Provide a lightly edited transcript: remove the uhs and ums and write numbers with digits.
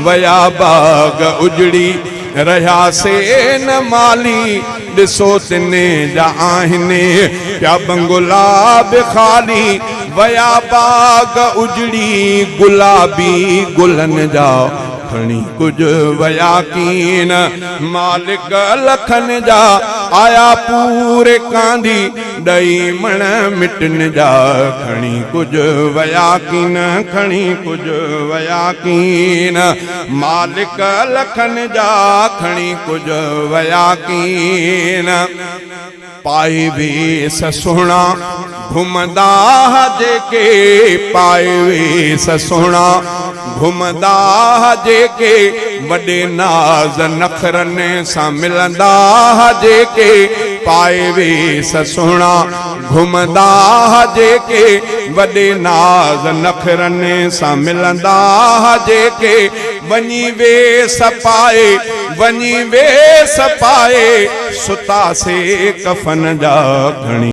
ويا باغ اجڙي، رهيا سي نه مالي، ڏسو تن جا آهن پيا بنگلا به خالي، ويا باغ اجڙي، گلابي گلن جا کڻي ڪجهه ويا ڪين، مالڪ لکن جا آيا پوري ڪانڌي، ڏئي مڻ مٽن جا کڻي ڪجهه ويا ڪين، کڻي ڪجهه ويا ڪين، مالڪ لکن جا کڻي ڪجهه ويا ڪين. پائي ويس سهڻا گهمندا ها جيڪي، پائي ويس سهڻا گهمندا ها جيڪي، وڏي ناز نخرن سان ملندا ها جيڪي، پائي ويس سهڻا گهمندا ها جيڪي، وڏي ناز نخرن سان ملندا ها جيڪي، وڃي ويس پائي، وڃي ويس پائي، ستا سي ڪفن جا کڻي.